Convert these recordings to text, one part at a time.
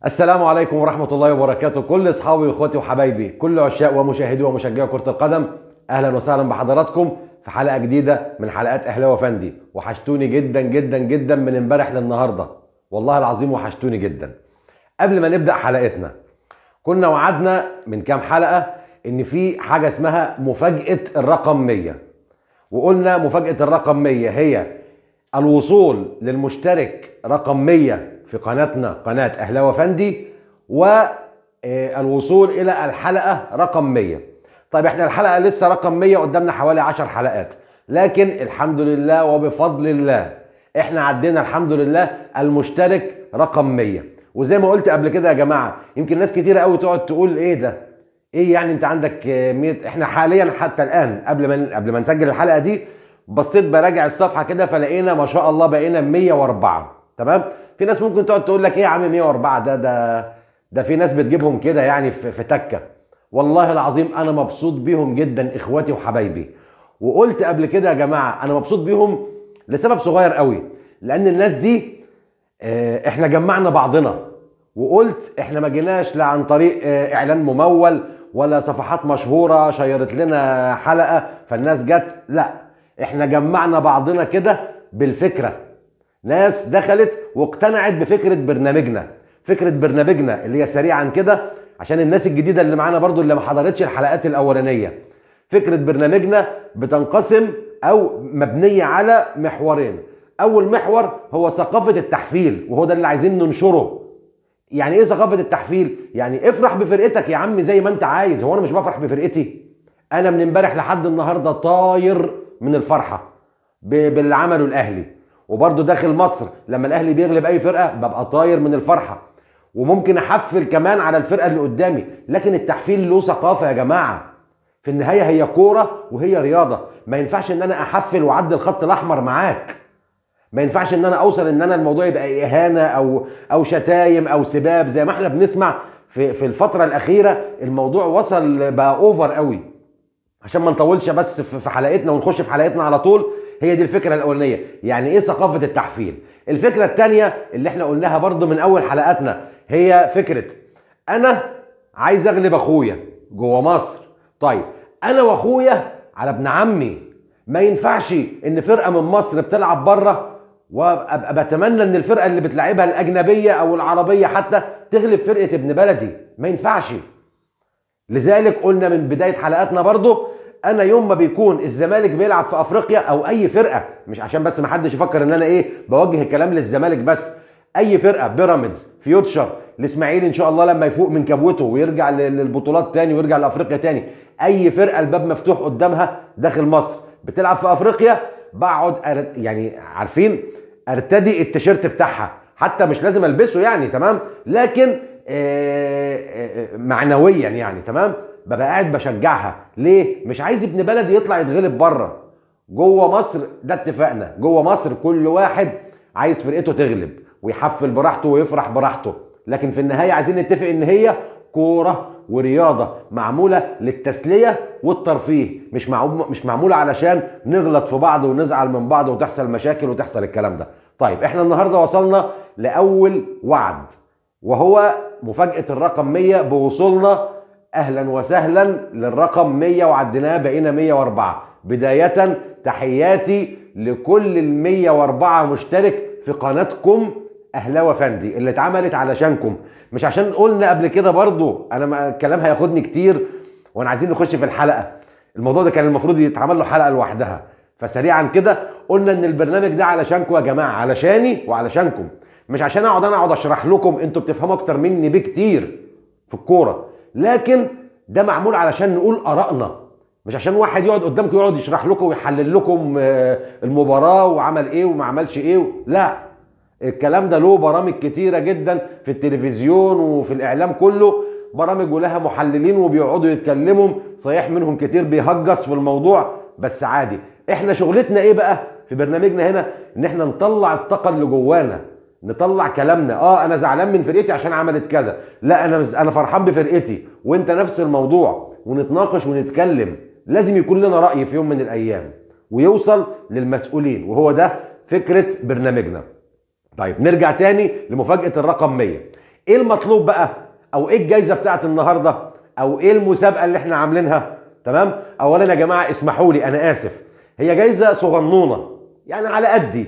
السلام عليكم ورحمة الله وبركاته. كل أصحابي وإخواتي وحبايبي، كل عشاق ومشاهدي ومشجعي كرة القدم، أهلا وسهلا بحضراتكم في حلقة جديدة من حلقات أهلاوي أفندي. وحشتوني جدا جدا جدا من امبارح للنهاردة، والله العظيم وحشتوني جدا. قبل ما نبدأ حلقتنا، كنا وعدنا من كام حلقة إن في حاجة اسمها مفاجأة الرقم 100، وقلنا مفاجأة الرقم 100 هي الوصول للمشترك رقم 100 في قناتنا قناة أهلاوي أفندي، والوصول إلى الحلقة رقم 100. طيب احنا الحلقة لسه رقم 100 قدامنا حوالي 10 حلقات، لكن الحمد لله وبفضل الله احنا عدينا الحمد لله المشترك رقم 100. وزي ما قلت قبل كده يا جماعة، يمكن ناس كتيرة قوي تقعد تقول ايه ده، ايه يعني انت عندك 100؟ احنا حاليا حتى الآن قبل ما نسجل الحلقة دي بصيت براجع الصفحة كده، فلقينا ما شاء الله بقينا 104. تمام؟ في ناس ممكن تقعد تقول لك ايه يا عم 104 ده في ناس بتجيبهم كده يعني في تكه. والله العظيم انا مبسوط بيهم جدا اخواتي وحبايبي. وقلت قبل كده يا جماعة انا مبسوط بيهم لسبب صغير قوي، لان الناس دي احنا جمعنا بعضنا، وقلت احنا ما جيناش لا عن طريق اعلان ممول ولا صفحات مشهورة شيرت لنا حلقة فالناس جت، لا احنا جمعنا بعضنا كده بالفكرة. ناس دخلت واقتنعت بفكرة برنامجنا، فكرة برنامجنا اللي هي سريعا كده عشان الناس الجديدة اللي معانا برضو اللي ما حضرتش الحلقات الأولانية. فكرة برنامجنا بتنقسم أو مبنية على محورين. أول محور هو ثقافة التحفيل، وهو ده اللي عايزين ننشره. يعني إيه ثقافة التحفيل؟ يعني افرح بفرقتك يا عم زي ما أنت عايز. هو أنا مش بفرح بفرقتي؟ أنا من امبارح لحد النهاردة طاير من الفرحة باللي عمله الأهلي. وبرضه داخل مصر لما الاهلي بيغلب اي فرقه ببقى طاير من الفرحة، وممكن احفل كمان على الفرقة اللي قدامي. لكن التحفيل له ثقافة يا جماعة، في النهاية هي كورة وهي رياضة. ما ينفعش ان انا احفل واعدي الخط الاحمر معاك، ما ينفعش ان انا اوصل ان انا الموضوع يبقى اهانه او شتايم او سباب زي ما احنا بنسمع في الفترة الاخيرة. الموضوع وصل بقى over قوي. عشان ما نطولش بس في حلقتنا ونخش في حلقتنا على طول، هي دي الفكرة الأولانية، يعني إيه ثقافة التحفيل. الفكرة الثانية اللي احنا قلناها برضو من أول حلقاتنا هي فكرة أنا عايز أغلب أخويا جوه مصر. طيب أنا وأخويا على ابن عمي، ما ينفعش إن فرقة من مصر بتلعب بره وأبقى بتمنى إن الفرقة اللي بتلعبها الأجنبية أو العربية حتى تغلب فرقة ابن بلدي، ما ينفعش. لذلك قلنا من بداية حلقاتنا برضو انا يوم ما بيكون الزمالك بيلعب في افريقيا او اي فرقه، مش عشان بس ما حدش يفكر ان انا ايه بوجه الكلام للزمالك بس، اي فرقه، بيراميدز، فيوتشر، الاسماعيلي ان شاء الله لما يفوق من كبوته ويرجع للبطولات تاني ويرجع لافريقيا تاني، اي فرقه الباب مفتوح قدامها داخل مصر بتلعب في افريقيا، بقعد يعني عارفين ارتدي التيشيرت بتاعها، حتى مش لازم البسه يعني تمام، لكن معنويا يعني تمام، ببقى قاعد بشجعها. ليه؟ مش عايز ابن بلدي يطلع يتغلب بره. جوه مصر ده اتفقنا، جوه مصر كل واحد عايز فرقته تغلب ويحفل براحته ويفرح براحته، لكن في النهاية عايزين نتفق ان هي كورة ورياضة معمولة للتسليه والترفيه، مش معمولة علشان نغلط في بعض ونزعل من بعض وتحصل مشاكل وتحصل الكلام ده. طيب احنا النهارده وصلنا لاول وعد، وهو مفاجاة الرقم 100 بوصولنا اهلا وسهلا للرقم 100 وعديناه بقينا 104. بداية تحياتي لكل ال 104 مشترك في قناتكم اهلاوي افندي اللي اتعملت علشانكم، مش عشان قلنا قبل كده برضو، انا الكلام هياخدني كتير وانا عايزين نخش في الحلقة، الموضوع ده كان المفروض يتعمل له حلقة لوحدها. فسريعا كده قلنا ان البرنامج ده علشانكم يا جماعة، علشاني وعلشانكم، مش عشان اقعد انا اقعد اشرح لكم، انتوا بتفهموا اكتر مني بكتير في الكورة، لكن ده معمول علشان نقول آرائنا، مش عشان واحد يقعد قدامكم يقعد يشرح لكم ويحلل لكم المباراة وعمل ايه وما عملش ايه. لا، الكلام ده له برامج كتيرة جدا في التلفزيون وفي الإعلام كله، برامج ولها محللين وبيقعدوا يتكلموا، صحيح منهم كتير بيهجص في الموضوع بس عادي. احنا شغلتنا ايه بقى في برنامجنا هنا؟ ان احنا نطلع الطاقة اللي جوانا، نطلع كلامنا. انا زعلان من فرقتي عشان عملت كذا، لا انا فرحان بفرقتي، وانت نفس الموضوع، ونتناقش ونتكلم. لازم يكون لنا رأي في يوم من الايام ويوصل للمسؤولين، وهو ده فكرة برنامجنا. طيب نرجع تاني لمفاجأة الرقم 100. ايه المطلوب بقى؟ او ايه الجايزة بتاعت النهارده؟ او ايه المسابقة اللي احنا عاملينها؟ تمام. اولا يا جماعة اسمحوا لي، انا اسف، هي جايزة صغنونه يعني على قدي،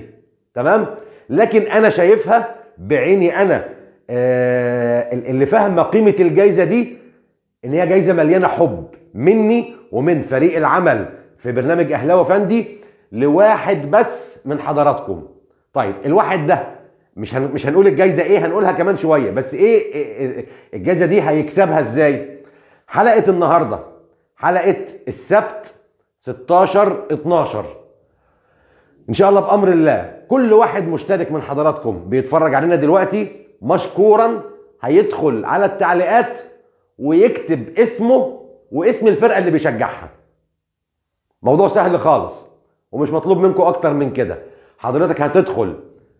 تمام، لكن انا شايفها بعيني انا، اللي فاهمه قيمة الجايزة دي ان هي جايزة مليانة حب مني ومن فريق العمل في برنامج اهلاوي فندي لواحد بس من حضراتكم. طيب الواحد ده مش هنقول الجايزة ايه، هنقولها كمان شوية، بس ايه الجايزة دي هيكسبها ازاي؟ حلقة النهارده، حلقة السبت 16/12 ان شاء الله بامر الله، كل واحد مشترك من حضراتكم بيتفرج علينا دلوقتي مشكورا هيدخل على التعليقات ويكتب اسمه واسم الفرقة اللي بيشجعها. موضوع سهل خالص ومش مطلوب منكم اكتر من كده. حضرتك هتدخل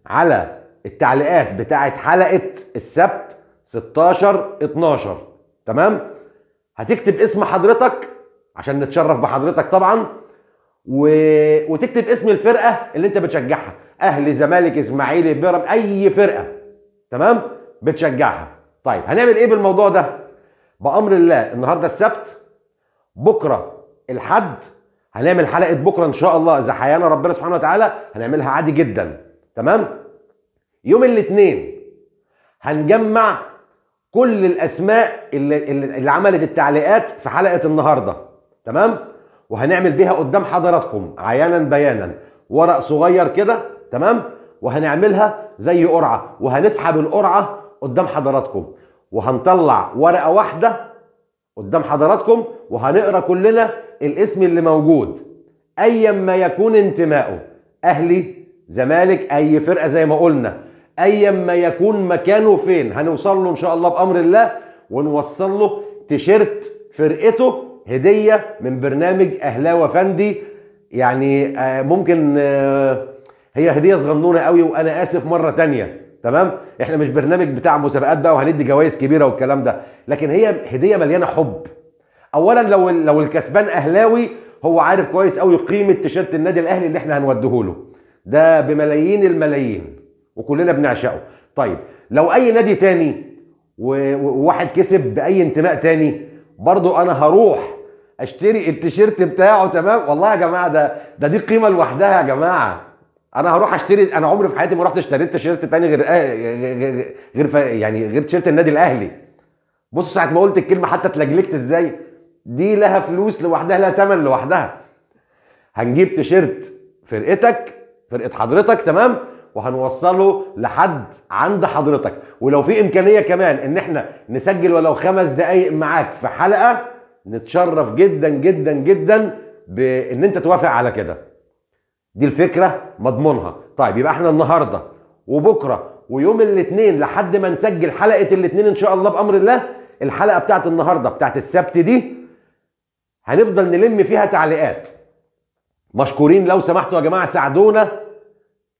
على التعليقات بتاعت حلقة السبت 16/12، تمام، هتكتب اسم حضرتك عشان نتشرف بحضرتك طبعا، وتكتب اسم الفرقة اللي انت بتشجعها، اهلي، زمالك، اسماعيلي، بيراميدز، اي فرقه، تمام، بتشجعها. طيب هنعمل ايه بالموضوع ده؟ بامر الله النهارده السبت، بكره الحد، هنعمل حلقة بكره ان شاء الله اذا حيانا ربنا سبحانه وتعالى، هنعملها عادي جدا، تمام. يوم الاثنين هنجمع كل الاسماء اللي عملت التعليقات في حلقة النهارده، تمام، وهنعمل بيها قدام حضراتكم عيانا بيانا ورق صغير كده، تمام، وهنعملها زي قرعه، وهنسحب القرعة قدام حضراتكم، وهنطلع ورقة واحدة قدام حضراتكم، وهنقرا كلنا الاسم اللي موجود ايا ما يكون انتمائه، اهلي، زمالك، اي فرقه زي ما قلنا، ايا ما يكون مكانه فين، هنوصل له ان شاء الله بامر الله، ونوصل له تيشيرت فرقته هديه من برنامج اهلاوي فندي. يعني ممكن هي هديه صغنونه قوي، وانا اسف مرة تانية، تمام، احنا مش برنامج بتاع مسابقات بقى وهندي جوائز كبيرة والكلام ده، لكن هي هديه مليانة حب. اولا لو الكسبان اهلاوي هو عارف كويس قوي قيمة تيشيرت النادي الاهلي اللي احنا هنوديه له ده بملايين الملايين وكلنا بنعشقه. طيب لو اي نادي تاني وواحد كسب باي انتماء تاني، برضو انا هروح اشتري التيشيرت بتاعه، تمام. والله يا جماعة ده دي قيمة لوحدها يا جماعة. انا هروح اشتري، انا عمري في حياتي ما رحت اشتريت تيشيرت تاني غير يعني غير تيشيرت النادي الاهلي. بصوا ساعة ما قلت الكلمة حتى اتلجلجت ازاي، دي لها فلوس لوحدها، لها ثمن لوحدها. هنجيب تيشيرت فرقتك، فرقه حضرتك، تمام، وهنوصله لحد عند حضرتك. ولو في امكانية كمان ان احنا نسجل ولو 5 دقايق معاك في حلقة، نتشرف جدا جدا جدا بان انت توافق على كده. دي الفكرة مضمونها. طيب يبقى احنا النهارده وبكره ويوم الاثنين لحد ما نسجل حلقة الاثنين ان شاء الله بامر الله، الحلقة بتاعت النهارده بتاعت السبت دي هنفضل نلم فيها تعليقات. مشكورين لو سمحتوا يا جماعة، ساعدونا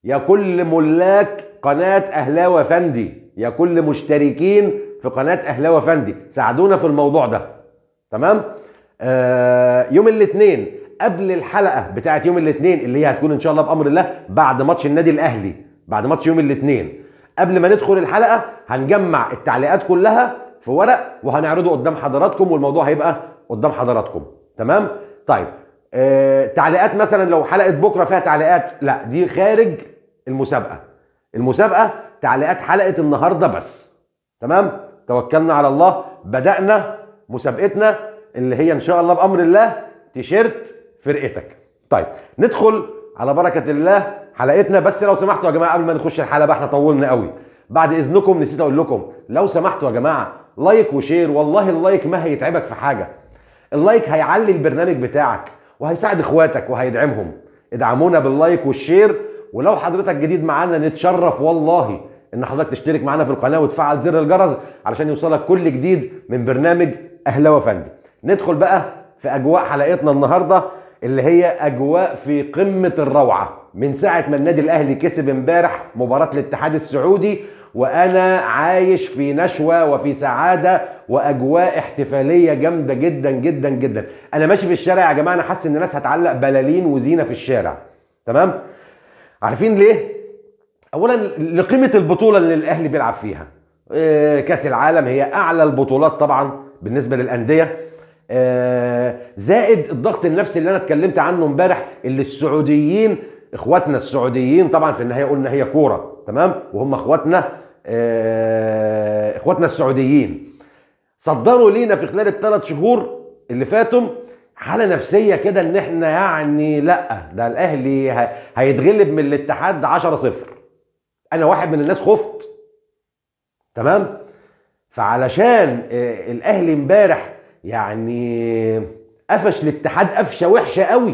يا كل ملاك قناة اهلاوي فندي، يا كل مشتركين في قناة اهلاوي فندي، ساعدونا في الموضوع ده، تمام. يوم الاثنين قبل الحلقة بتاعت يوم الاثنين اللي هي هتكون ان شاء الله بامر الله بعد ماتش النادي الاهلي، بعد ماتش يوم الاثنين، قبل ما ندخل الحلقة هنجمع التعليقات كلها في ورق وهنعرضه قدام حضراتكم، والموضوع هيبقى قدام حضراتكم، تمام. طيب تعليقات مثلا لو حلقة بكره فيها تعليقات، لا دي خارج المسابقة، المسابقة تعليقات حلقة النهارده بس، تمام. توكلنا على الله، بدأنا مسابقتنا اللي هي ان شاء الله بامر الله تيشيرت فرقتك. طيب ندخل على بركة الله حلقتنا. بس لو سمحتوا يا جماعة قبل ما نخش الحلقة بقى، احنا طولنا قوي، بعد اذنكم نسيت اقول لكم لو سمحتوا يا جماعة like و share. والله ال like ما هيتعبك في حاجة، ال like هيعلي البرنامج بتاعك وهيساعد اخواتك وهيدعمهم. ادعمونا بال like وال share، ولو حضرتك جديد معانا نتشرف والله ان حضرتك تشترك معانا في القناة وتفعل زر الجرس علشان يوصلك كل جديد من برنامج اهلاوي فندي. ندخل بقى في اجواء حلقتنا النهارده اللي هي اجواء في قمة الروعة. من ساعة ما النادي الاهلي كسب امبارح مباراة الاتحاد السعودي وانا عايش في نشوه وفي سعادة واجواء احتفالية جامدة جدا جدا جدا. انا ماشي في الشارع يا جماعة انا حاسس ان الناس هتعلق بلالين وزينه في الشارع، تمام؟ عارفين ليه؟ اولا لقيمة البطولة اللي الاهلي بيلعب فيها، كاس العالم هي اعلى البطولات طبعا بالنسبة للاندية، زائد الضغط النفسي اللي انا اتكلمت عنه امبارح، اللي السعوديين اخواتنا السعوديين طبعا في النهاية قلنا هي كورة، تمام، وهم اخواتنا، اخواتنا السعوديين صدروا لينا في خلال ال3 شهور اللي فاتوا حاله نفسية كده ان احنا يعني لا، ده الاهلي هيتغلب من الاتحاد 10-0. انا واحد من الناس خفت، تمام. فعلشان الاهلي امبارح يعني قفش الاتحاد قفشه وحشة قوي،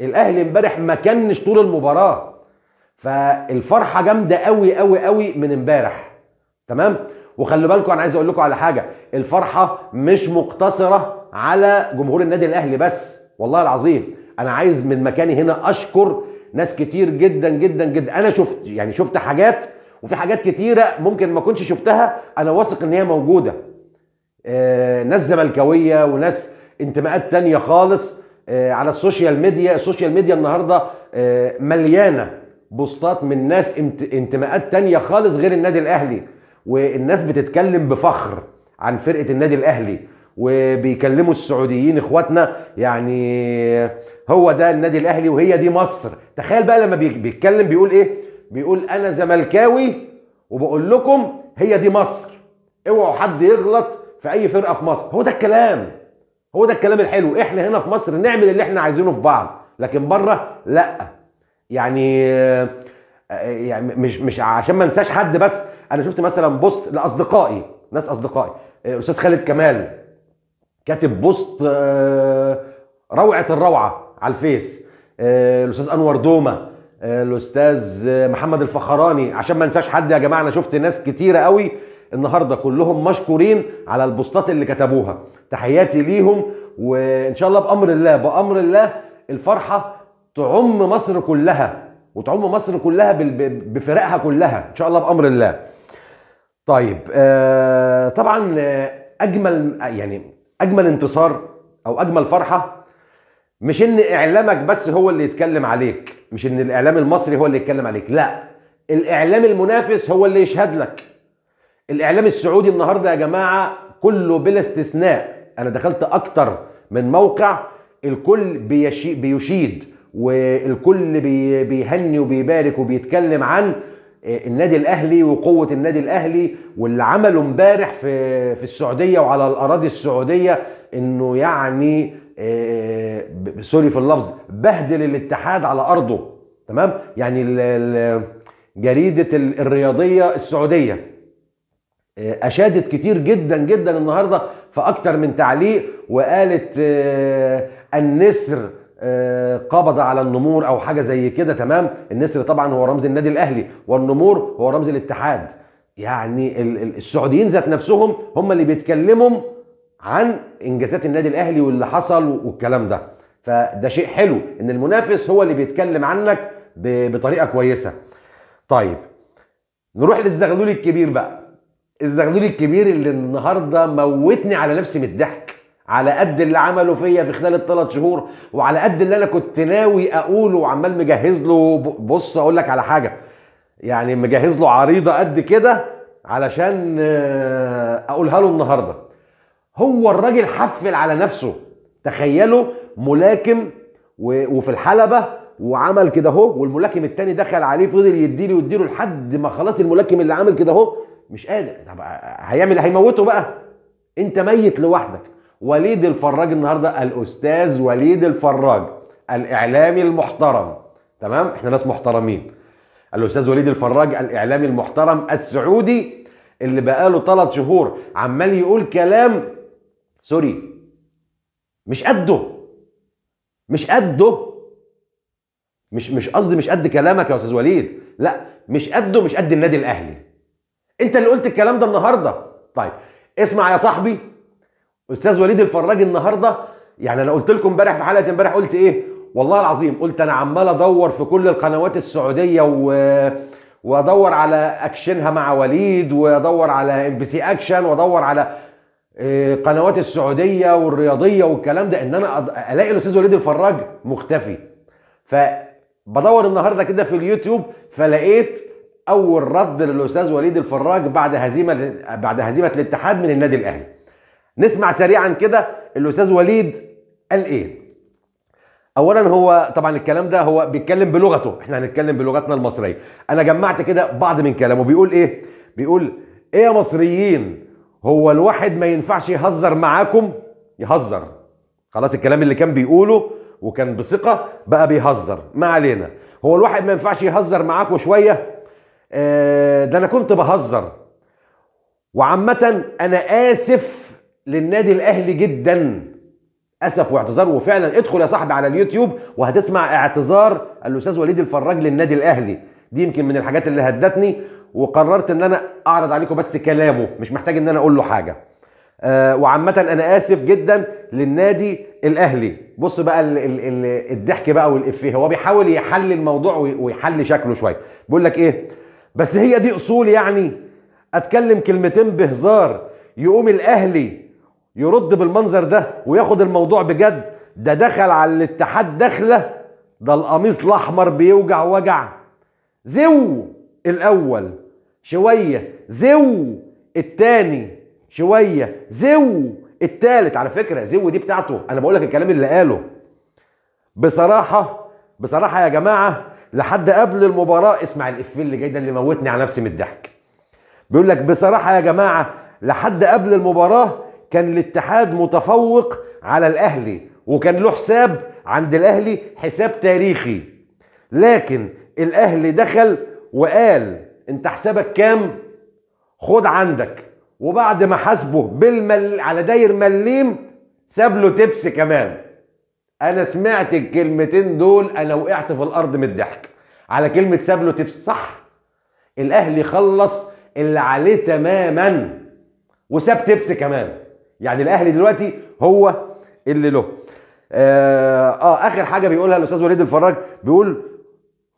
الاهلي امبارح ما كانش طول المباراة، فالفرحه جامدة قوي قوي قوي من امبارح، تمام. وخلي بالكم انا عايز اقول لكم على حاجة، الفرحة مش مقتصرة على جمهور النادي الاهلي بس، والله العظيم انا عايز من مكاني هنا اشكر ناس كتير جدا جدا جدا. انا شفت يعني شفت حاجات، وفي حاجات كتيرة ممكن ما كنتش شفتها، انا واثق ان هي موجودة. ناس زملكاويه وناس انتماءات تانية خالص على ال social media. ال social media النهارده مليانة بوستات من ناس انتماءات تانية خالص غير النادي الاهلي، والناس بتتكلم بفخر عن فرقه النادي الاهلي، وبيكلموا السعوديين اخواتنا، يعني هو ده النادي الاهلي وهي دي مصر. تخيل بقى لما بيتكلم بيقول ايه؟ بيقول انا زملكاوي وبقول لكم هي دي مصر، اوعوا حد يغلط في اي فرقه في مصر. هو ده الكلام، هو ده الكلام الحلو. احنا هنا في مصر نعمل اللي احنا عايزينه في بعض، لكن بره لا. يعني مش عشان ما انساش حد، بس انا شفت مثلا post لاصدقائي، ناس اصدقائي، استاذ خالد كمال كاتب post روعه الروعة على الفيس، الاستاذ انور دومه، الاستاذ محمد الفخراني، عشان ما انساش حد يا جماعة. انا شفت ناس كتيرة قوي النهارده كلهم مشكورين على البوستات اللي كتبوها، تحياتي ليهم، وان شاء الله بامر الله بامر الله الفرحة تعم مصر كلها، وتعم مصر كلها بفرقها كلها ان شاء الله بامر الله. طيب طبعا اجمل يعني اجمل انتصار او اجمل فرحه، مش ان اعلامك بس هو اللي يتكلم عليك، مش ان الاعلام المصري هو اللي يتكلم عليك، لا، الاعلام المنافس هو اللي يشهد لك. الاعلام السعودي النهارده يا جماعة كله بلا استثناء، انا دخلت اكتر من موقع، الكل بيشيد، والكل بيهني وبيبارك وبيتكلم عن النادي الاهلي وقوه النادي الاهلي واللي عمله امبارح في السعودية وعلى الاراضي السعودية، انه يعني سوري في اللفظ بهدل الاتحاد على ارضه، تمام. يعني جريدة الرياضية السعودية اشادت كتير جدا جدا النهارده في اكتر من تعليق، وقالت النسر قبض على النمور او حاجة زي كده، تمام. النسر طبعا هو رمز النادي الاهلي، والنمور هو رمز الاتحاد. يعني السعوديين ذات نفسهم هم اللي بيتكلموا عن انجازات النادي الاهلي واللي حصل والكلام ده، فده شيء حلو ان المنافس هو اللي بيتكلم عنك بطريقة كويسة. طيب نروح للزغلول الكبير بقى، الزغلول الكبير اللي النهارده موتني على نفسي من الضحك، على قد اللي عمله فيا في خلال ال3 شهور، وعلى قد اللي انا كنت ناوي اقوله وعمال مجهز له. بص اقول لك على حاجة، يعني مجهز له عريضة قد كده علشان اقولها له النهارده. هو الراجل حفل على نفسه، تخيلوا ملاكم وفي الحلبة وعمل كده اهو، والملاكم التاني دخل عليه فضل يديله ويديله لحد ما خلاص الملاكم اللي عامل كده اهو مش قادر، طب هيعمل هيموته بقى، انت ميت لوحدك. وليد الفراج النهارده، الاستاذ وليد الفراج الاعلامي المحترم، تمام، احنا ناس محترمين. الاستاذ وليد الفراج الاعلامي المحترم السعودي اللي بقاله 3 شهور عمال يقول كلام sorry مش قده، مش قده، مش قصدي مش قد كلامك يا استاذ وليد، لا مش قده، مش قد النادي الاهلي. انت اللي قلت الكلام ده النهارده. طيب اسمع يا صاحبي، استاذ وليد الفراج النهارده، يعني انا قلت لكم امبارح في حلقة امبارح، قلت ايه والله العظيم، قلت انا عمال ادور في كل القنوات السعودية وادور على اكشنها مع وليد، وادور على MBC Action، وادور على قنوات السعودية والرياضيه والكلام ده، ان انا الاقي الاستاذ وليد الفراج مختفي. فبدور النهارده كده في اليوتيوب فلقيت اول رد للاستاذ وليد الفراج بعد هزيمة الاتحاد من النادي الاهلي. نسمع سريعا كده الاستاذ وليد قال ايه. اولا هو طبعا الكلام ده هو بيتكلم بلغته، احنا هنتكلم بلغتنا المصرية. انا جمعت كده بعض من كلامه. بيقول ايه؟ بيقول ايه يا مصريين، هو الواحد ما ينفعش يهزر معاكم؟ يهزر خلاص، الكلام اللي كان بيقوله وكان بثقة بقى بيهزر، ما علينا. هو الواحد ما ينفعش يهزر معاكم شوية؟ ده انا كنت بهزر. وعامة انا اسف للنادي الاهلي جدا، اسف واعتذار. وفعلا ادخل يا صاحبي على اليوتيوب وهتسمع اعتذار الاستاذ وليد الفراج للنادي الاهلي. دي يمكن من الحاجات اللي هدتني وقررت ان انا اعرض عليكم بس كلامه، مش محتاج ان انا اقول له حاجة. وعامة انا اسف جدا للنادي الاهلي. بص بقى الضحك بقى والافيه، هو بيحاول يحل الموضوع ويحل شكله شوية. بيقول لك ايه؟ بس هي دي اصول، يعني اتكلم كلمتين بهزار يقوم الاهلي يرد بالمنظر ده وياخد الموضوع بجد؟ ده دخل على الاتحاد دخله، ده القميص الاحمر بيوجع وجع. زو الاول شوية، زو التاني شوية، زو التالت. على فكرة زو دي بتاعته، انا بقول لك الكلام اللي قاله. بصراحة بصراحة يا جماعة لحد قبل المباراة، اسمع الافيه اللي جاي ده اللي موتني على نفسي من الضحك. بيقول لك بصراحة يا جماعة لحد قبل المباراة كان الاتحاد متفوق على الاهلي، وكان له حساب عند الاهلي، حساب تاريخي. لكن الاهلي دخل وقال انت حسابك كام؟ خد عندك. وبعد ما حاسبه على داير مليم ساب له تبس كمان. انا سمعت الكلمتين دول انا وقعت في الارض من الضحك على كلمة ساب له تبس. صح، الاهلي خلص اللي عليه تماما وساب تبس كمان. يعني الاهلي دلوقتي هو اللي له. اخر حاجة بيقولها الاستاذ وليد الفراج، بيقول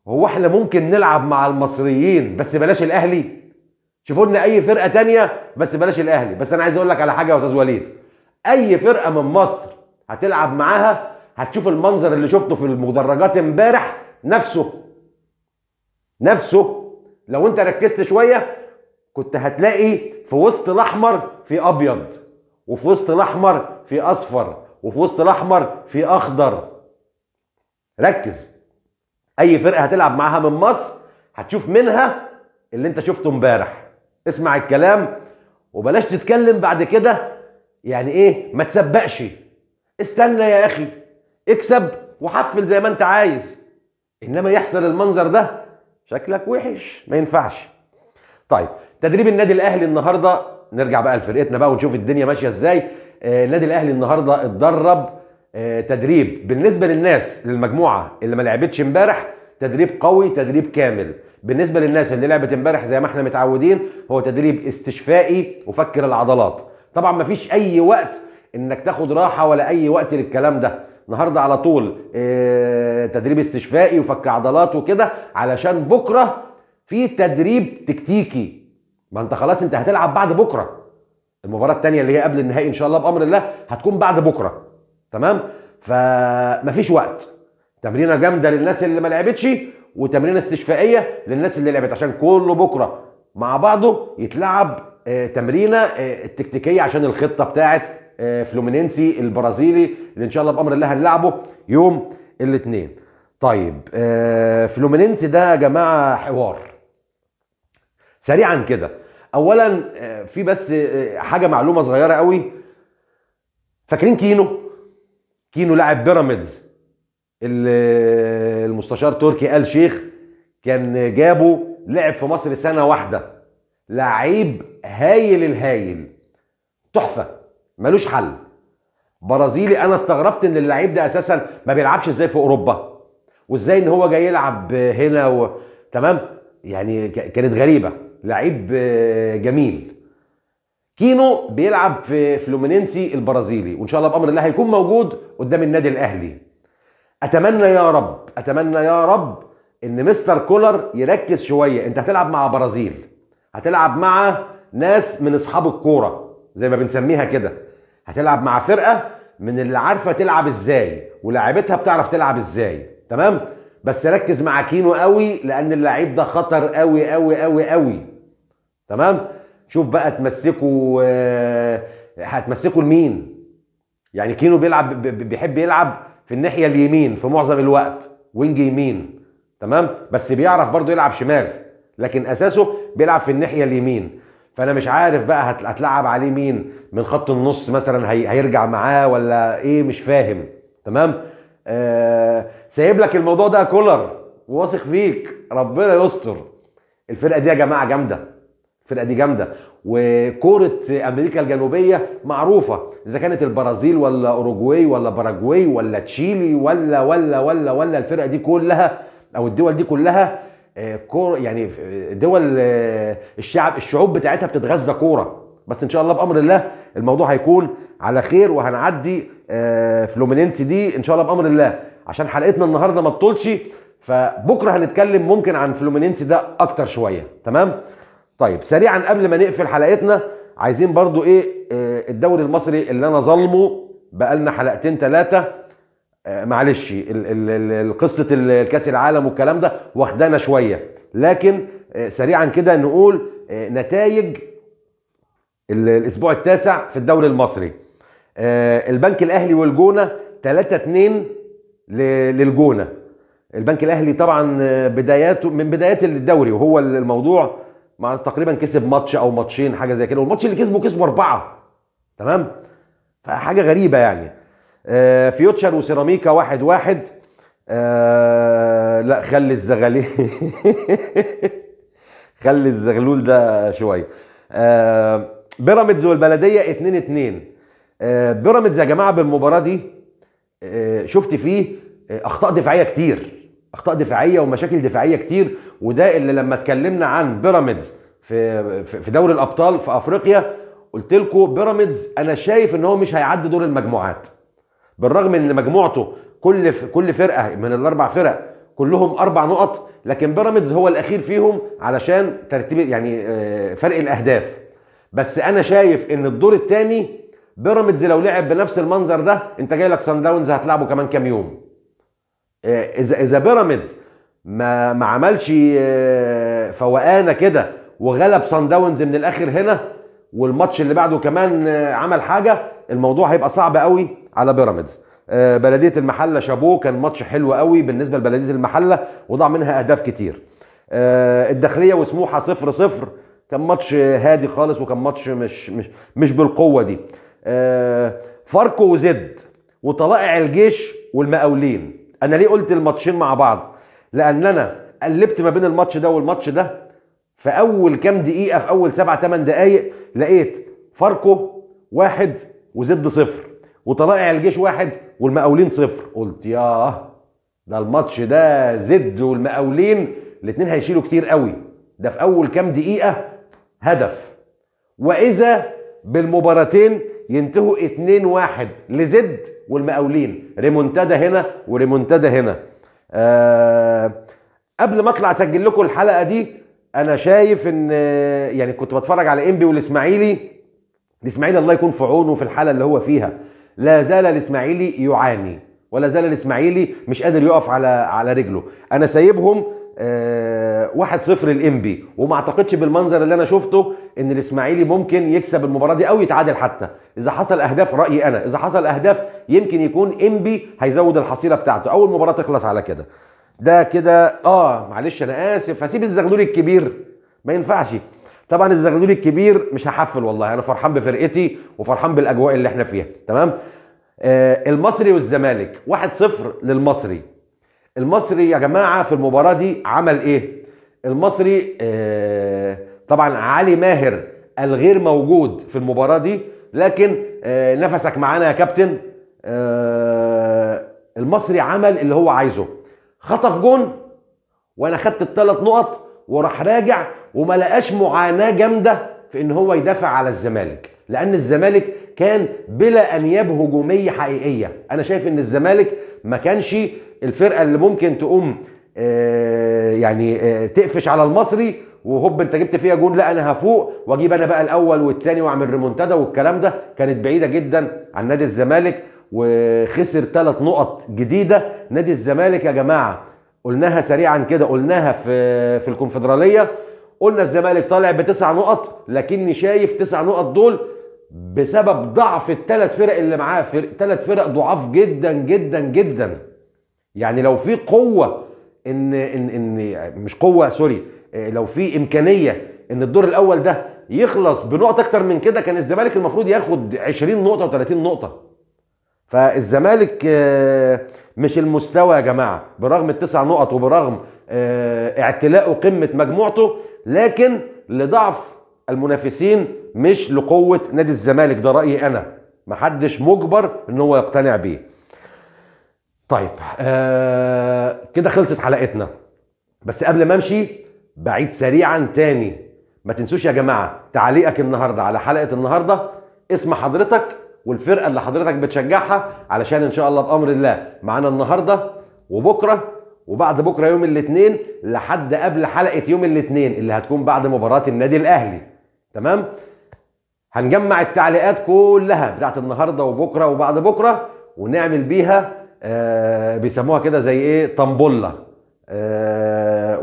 هو احنا ممكن نلعب مع المصريين بس بلاش الاهلي؟ شوفوا لنا اي فرقه تانية بس بلاش الاهلي. بس انا عايز اقول لك على حاجة يا استاذ وليد، اي فرقه من مصر هتلعب معاها هتشوف المنظر اللي شفته في المدرجات امبارح نفسه نفسه. لو انت ركزت شوية كنت هتلاقي في وسط الاحمر في ابيض، وفي وسط الاحمر في اصفر، وفي وسط الاحمر في اخضر. ركز، اي فرقه هتلعب معاها من مصر هتشوف منها اللي انت شفته امبارح. اسمع الكلام وبلاش تتكلم بعد كده، يعني ايه ما تسبقش، استنى يا اخي، اكسب وحفل زي ما انت عايز، انما يحصل المنظر ده شكلك وحش، ما ينفعش. طيب تدريب النادي الاهلي النهارده، نرجع بقى لفرقتنا بقى ونشوف الدنيا ماشية ازاي. النادي الاهلي النهارده اتدرب تدريب بالنسبة للناس للمجموعة اللي ما لعبتش امبارح تدريب قوي، تدريب كامل. بالنسبة للناس اللي لعبت امبارح زي ما احنا متعودين هو تدريب استشفائي وفك العضلات. طبعا ما فيش اي وقت انك تاخد راحة ولا اي وقت للكلام ده، النهارده على طول تدريب استشفائي وفك عضلات وكده، علشان بكره في تدريب تكتيكي. ما انت خلاص انت هتلعب بعد بكره، المباراة الثانية اللي هي قبل النهائي ان شاء الله بامر الله هتكون بعد بكره، تمام؟ فمفيش وقت. تمرينه جامدة للناس اللي ما لعبتش وتمرينه استشفائيه للناس اللي لعبت، عشان كله بكره مع بعضه يتلعب تمرينه التكتيكيه عشان الخطة بتاعه فلومينينسي البرازيلي اللي ان شاء الله بامر الله هنلعبه يوم الاثنين. طيب فلومينينسي ده يا جماعة حوار سريعا كده. اولا في بس حاجة معلومة صغيرة قوي، فاكرين كينو؟ كينو لاعب بيراميدز اللي المستشار تركي آل شيخ كان جابه، لعب في مصر سنة واحدة، لعيب هايل الهايل، تحفة ملوش حل، برازيلي. انا استغربت ان اللعيب ده اساسا ما بيلعبش ازاي في اوروبا، وازاي ان هو جاي يلعب هنا تمام، يعني كانت غريبة. لعيب جميل. كينو بيلعب في فلومينينسي البرازيلي، وان شاء الله بامر الله هيكون موجود قدام النادي الاهلي. اتمنى يا رب، اتمنى يا رب ان مستر كولر يركز شوية. انت هتلعب مع برازيل، هتلعب مع ناس من اصحاب الكورة زي ما بنسميها كده، هتلعب مع فرقه من اللي عارفه تلعب ازاي ولاعيبتها بتعرف تلعب ازاي، تمام؟ بس ركز مع كينو قوي لان اللعيب ده خطر قوي قوي قوي قوي. تمام؟ شوف بقى تمسكه، هتمسكه لمين؟ يعني كينو بيلعب، بيحب يلعب في الناحية اليمين في معظم الوقت، wing يمين، تمام؟ بس بيعرف برضو يلعب شمال، لكن اساسه بيلعب في الناحية اليمين. فانا مش عارف بقى هتلعب عليه مين من خط النص مثلا، هيرجع معاه ولا ايه؟ مش فاهم. تمام؟ سايب لك الموضوع ده يا كولر، وواثق فيك، ربنا يستر. الفرقة دي يا جماعة جامدة، الفرقة دي جامدة، وكوره امريكا الجنوبية معروفة، اذا كانت البرازيل ولا اوروجواي ولا باراجواي ولا تشيلي ولا ولا ولا ولا، الفرقة دي كلها او الدول دي كلها كور، يعني دول الشعوب بتاعتها بتتغذى كورة. بس ان شاء الله بامر الله الموضوع هيكون على خير، وهنعدي فلومينينسي دي ان شاء الله بامر الله. عشان حلقتنا النهارده ما تطولش، فبكرة هنتكلم ممكن عن فلومينينسي ده اكتر شوية. تمام؟ طيب سريعا قبل ما نقفل حلقتنا، عايزين برضو ايه، الدوري المصري اللي انا ظلمه بقالنا حلقتين ثلاثة، معلش قصة الكاس العالم والكلام ده واخدانا شوية، لكن سريعا كده نقول نتائج الاسبوع التاسع في الدوري المصري. البنك الاهلي والجونه 3-2 للجونه. البنك الاهلي طبعا بداياته من بدايات الدوري، وهو الموضوع مع تقريبا كسب ماتش او ماتشين حاجة زي كده، والماتش اللي كسبه كسبه 4. تمام؟ فحاجه غريبة يعني. فيوتشر وسيراميكا 1-1. لا خلي الزغاليل خلي الزغلول ده شوية. بيراميدز والبلديه 2-2. بيراميدز يا جماعة بالمباراة دي شفت فيه اخطاء دفاعية كتير، اخطاء دفاعية ومشاكل دفاعية كتير، وده اللي لما اتكلمنا عن بيراميدز في دوري الابطال في افريقيا قلت لكم بيراميدز انا شايف ان هو مش هيعدي دور المجموعات، بالرغم ان مجموعته كل فرقه من الاربع فرق كلهم 4 نقط، لكن بيراميدز هو الاخير فيهم علشان ترتيب يعني فرق الاهداف. بس انا شايف ان الدور الثاني بيراميدز لو لعب بنفس المنظر ده، انت جاي لك سان داونز هتلعبه كمان كام يوم. اذا بيراميدز ما عملش فوقانه كده وغلب سان داونز من الاخر هنا، والماتش اللي بعده كمان عمل حاجة، الموضوع هيبقى صعب قوي على بيراميدز. بلديه المحلة شابوه، كان ماتش حلو قوي بالنسبة لبلديه المحلة وضاع منها اهداف كتير. الداخلية وسموحه 0-0، كان ماتش هادي خالص، وكان ماتش مش مش مش بالقوة دي. فاركو وزد وطلائع الجيش والمقاولين. انا ليه قلت الماتشين مع بعض؟ لان انا قلبت ما بين الماتش ده والماتش ده في اول كام دقيقة، في اول 7-8 دقائق لقيت فاركو 1 وزد 0 وطلائع الجيش 1 والمقاولين 0. قلت ياه، ده الماتش ده زد والمقاولين الاثنين هيشيلوا كتير قوي، ده في اول كام دقيقة هدف. واذا بالمباراتين ينتهوا 2-1 لزد والمقاولين، ريمونتادا هنا وريمونتادا هنا. قبل ما اطلع اسجل لكم الحلقة دي، انا شايف ان يعني كنت بتفرج على انبي والاسماعيلي. الاسماعيلي الله يكون في عونه في الحالة اللي هو فيها، لا زال الاسماعيلي يعاني، ولا زال الاسماعيلي مش قادر يقف على رجله. انا سايبهم 1-0 الانبي، وما اعتقدش بالمنظر اللي انا شفته ان الاسماعيلي ممكن يكسب المباراة دي او يتعادل حتى. اذا حصل اهداف، رايي انا اذا حصل اهداف يمكن يكون انبي هيزود الحصيلة بتاعته، اول مباراة تخلص على كده. ده كده معلش انا اسف، هسيب الزغلول الكبير، ما ينفعش طبعا الزغلول الكبير، مش هحفل والله، انا فرحان بفرقتي وفرحان بالاجواء اللي احنا فيها. تمام. المصري والزمالك 1-0 للمصري. المصري يا جماعة في المباراة دي عمل ايه؟ المصري طبعا علي ماهر الغير موجود في المباراة دي، لكن نفسك معانا يا كابتن. المصري عمل اللي هو عايزه، خطف جون وانا خدت ال3 نقط، وراح راجع وما لقاش معاناة جامدة في ان هو يدافع على الزمالك، لان الزمالك كان بلا انياب هجومية حقيقية. انا شايف ان الزمالك ما كانش الفرقة اللي ممكن تقوم يعني تقفش على المصري وهوب انت جبت فيها جون، لا انا هفوق واجيب انا بقى الاول والثاني واعمل ريمونتادا والكلام ده. كانت بعيدة جدا عن نادي الزمالك، وخسر 3 نقط جديدة. نادي الزمالك يا جماعة قلناها سريعا كده، قلناها في الكونفدراليه، قلنا الزمالك طالع ب9 نقط، لكني شايف 9 نقط دول بسبب ضعف الثلاث فرق اللي معاه، 3 فرق ضعاف جدا جدا جدا. يعني لو في قوة ان ان ان مش قوة sorry، لو في امكانية ان الدور الاول ده يخلص بنقط اكتر من كده، كان الزمالك المفروض ياخد 20 نقطة و30 نقطة. فالزمالك مش المستوى يا جماعة، برغم ال9 نقط وبرغم اعتلاءه قمة مجموعته، لكن لضعف المنافسين مش لقوه نادي الزمالك. ده رايي انا، محدش مجبر ان هو يقتنع بيه. طيب كده خلصت حلقتنا، بس قبل ما امشي بعيد سريعا تاني، ما تنسوش يا جماعة تعليقك النهارده على حلقة النهارده، اسم حضرتك والفرقة اللي حضرتك بتشجعها، علشان ان شاء الله بامر الله معانا النهارده وبكره وبعد بكره يوم الاثنين، لحد قبل حلقة يوم الاثنين اللي هتكون بعد مباراة النادي الاهلي. تمام؟ هنجمع التعليقات كلها بتاعت النهارده وبكره وبعد بكره، ونعمل بيها بيسموها كده زي ايه، طنبله،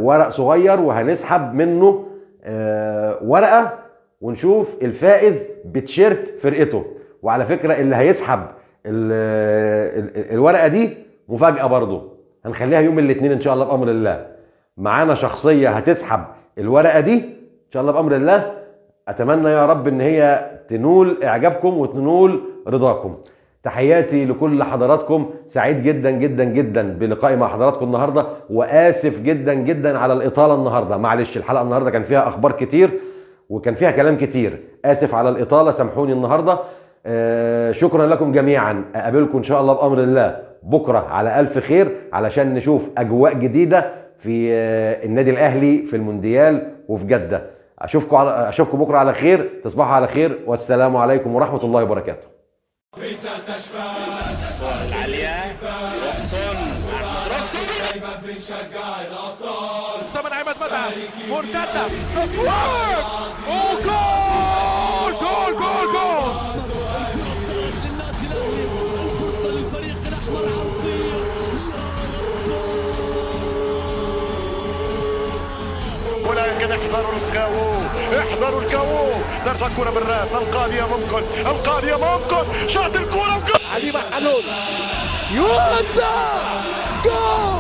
ورق صغير، وهنسحب منه ورقة ونشوف الفائز بتشيرت فرقته. وعلى فكرة اللي هيسحب الورقة دي مفاجاة برضو، هنخليها يوم الاثنين ان شاء الله بامر الله. معانا شخصية هتسحب الورقة دي ان شاء الله بامر الله. اتمنى يا رب ان هي تنول اعجابكم وتنول رضاكم. تحياتي لكل حضراتكم، سعيد جدا جدا جدا بلقائي مع حضراتكم النهارده، واسف جدا جدا على الاطالة النهارده، معلش الحلقة النهارده كان فيها اخبار كتير وكان فيها كلام كتير، اسف على الاطالة، سامحوني النهارده. شكرا لكم جميعا، اقابلكم ان شاء الله بامر الله بكره على الف خير، علشان نشوف اجواء جديدة في النادي الاهلي في المونديال وفي جده. اشوفكم بكره على خير، تصبحوا على خير، والسلام عليكم ورحمة الله وبركاته. مرتدة، تصوير، وجول جول جول جول. للنادي الاهلي، الفرصة للفريق الاحمر عرضية، ولكن احذروا الكاوو، احذروا الكاوو، ترجع الكره بالراس، القاضية ممكن، القاضية ممكن، شاط الكره وجول. علي محلول يوسف، جول.